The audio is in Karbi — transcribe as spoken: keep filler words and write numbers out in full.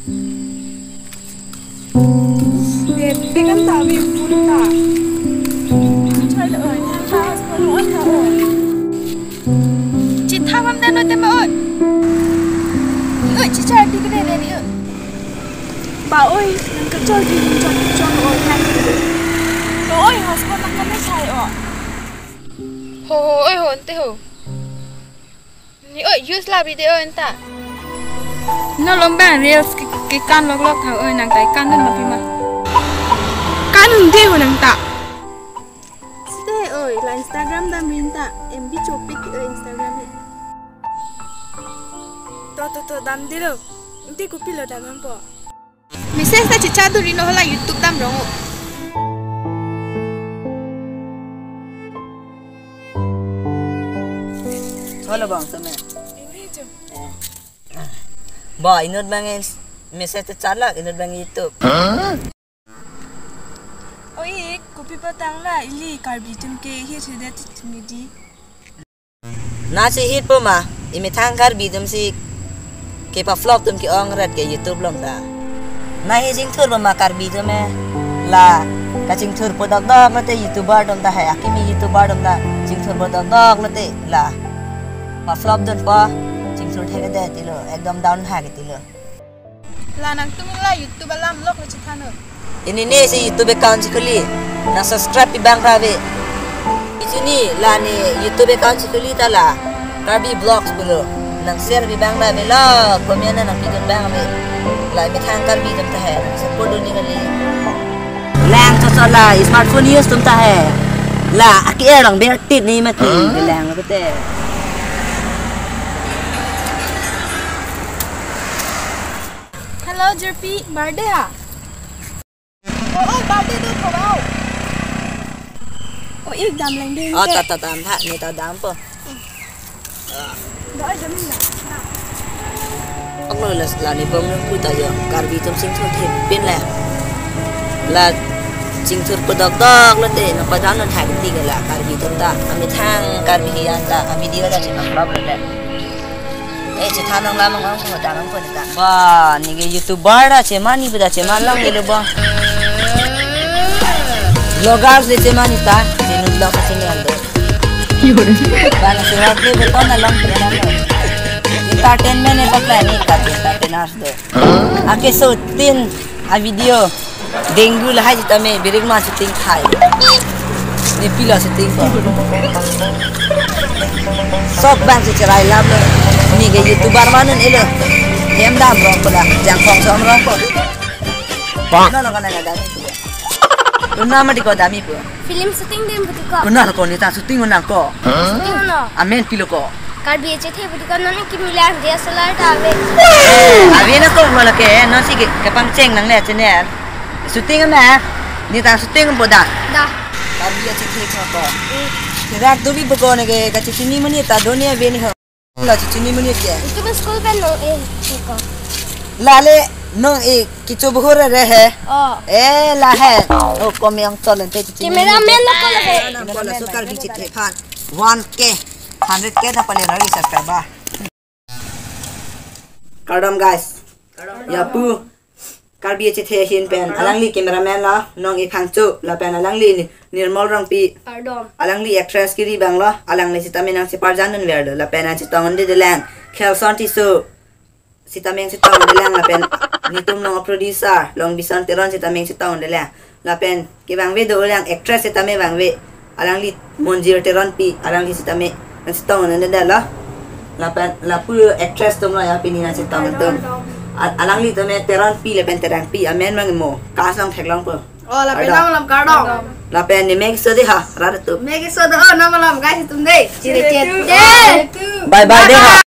Dek, dek kan tawi pun ta. Chalo, oi, nang ta, sepuluh on ta, oi. Chitha bam dan, oi, tema, oi. Oi, chichar di kene, ne, oi. Ba, oi, nang kachol di, nang chol, chol, oi, nang. Ba, oi, hotspot nang kane sai, oi. Ho, ho, oi, ho, ante ho. Ni, oi, use la video anta. No long bang reels ke, ke kan lok lok tha, oi, nang tai kan dun ma pima. Kan de ho nang ta. Site, oi, la Instagram dam rin ta. M B chopik, oi, Instagram he. To, to, to, dam dilo. Inte kopi lo dam hampo. Message ta chicha duri no hala YouTube dam rong o. Hello bang, tame. Ba, inut bang message ta chalak, inut bang YouTube. Oi, kopi patang la ili Karbi atum ke hi thede ti midi. Nasi hit po ma, imethang Karbi atum si kepa-flop atum ke-ong rat ke YouTube along ta. Nasi chingthur po ma Karbi atum e, la kachingthur po dokdok lote YouTuber atum ta hai, akimi YouTuber atum ta chingthur po dokdok lote la pa-flop dunpo, chingthur thek det tilo, ekdom down ha ke tilo. La nangtum la YouTube alam lok le chithanur. Ini ne si YouTube account si khuli. Nang subscribe pi bang ra ave. Ichini la ne YouTube account si khuli ta la Karbi Vlogs pulo. Nang share pi bang ra ave lo. Comment nang pi dun bang ave. La imethang Karbi atum ta hai. Nang support dun ni kali. Lang chot chot la smartphone use atum ta hai. La aki er lang ber tit ni mati. Huh? Lang lo te. Hello, Jirpi, birthday ha? Oh, oh, birthday do thobau. Oh, ik dam lang ding. Oh, ta ta dam tha, ne ta dam po. Doi dam na. Ang lo las la ni bom nang puta yo, Karbi atum chingthur thepin la. La chingthur po dokdok lote, na padan non hai ti la Karbi atum ta. Amethang Karbi hian ta, a video ta chimang problem le. Eh, chitha nang lam ang ang ko ta nang ko ta. Ba, ni ke YouTuber da chemani beda cheman lang ni lo ba. Vloggers de chemani ta, chenu vlog ka chemani do. Ba, na surat de beton na lang ko na lo. Entertainment e pakla ni ka entertainers do. Ake so tin a video. Dengue lahai sitame birik ma shooting khai. Ne pilo shooting ko. Sok bang si cherai lam lo. Ni ke YouTuber manun elo. Hem dam rong ko la. Jangkhong som rong ko. Bang. No, no, kana ada. Tuna ma di ko dami ko. Film shooting dem betul ko. Kuna ko ni ta shooting unang ko. Shooting no. Amen pilo ko. Karbi achethe pudi ko non kimi lang D S L R ta ave. Ave na ko mala ke non si ke kapangcheng nang le channel. Shooting na ni ta shooting boda. Da. Karbi achethe ko. Rak dubi bogo ne ke kachini muni ta doni ave ni ho. La chini muni ke. Itu ke school pen no eh ko. Lale nong e kichu buhur re he. Oh. Eh la he. Oh kom yang chol ente chini. Cameraman lo ko he. Bola so Karbi chethe phan. One K. Hundred K ta pale rari subscriber. Kardom guys. Ya pu. Karbi achethe ahin pen alangli cameraman la nong iphangcho lapen alangli ni Nirmal Rongpi. Kardom. Alangli actress kiri bang lo alangli sitame nang cheparjan un ver do lapen nang chetong un de lang Khelson Tisso. Sitame nang chetong un de lang lapen nitum nong producer Longbison Teron sitame nang chetong un de lang. Lapen kevangve do lang actress sitame vangve alangli Monjir Teronpi alangli sitame nang chetong un de de lo. Lapen lapu actress atum lo ya pini nang chetong un tum. Al- alangli tame Teronpi lapen Terangpi amen mang mo kasong theklong po. Oh, lapen kardom. Nang lam kardom. Lapen ni mek so de ha rat tu. Mek so de oh nama lam guys itum de. Chire chet. Bye bye de ha.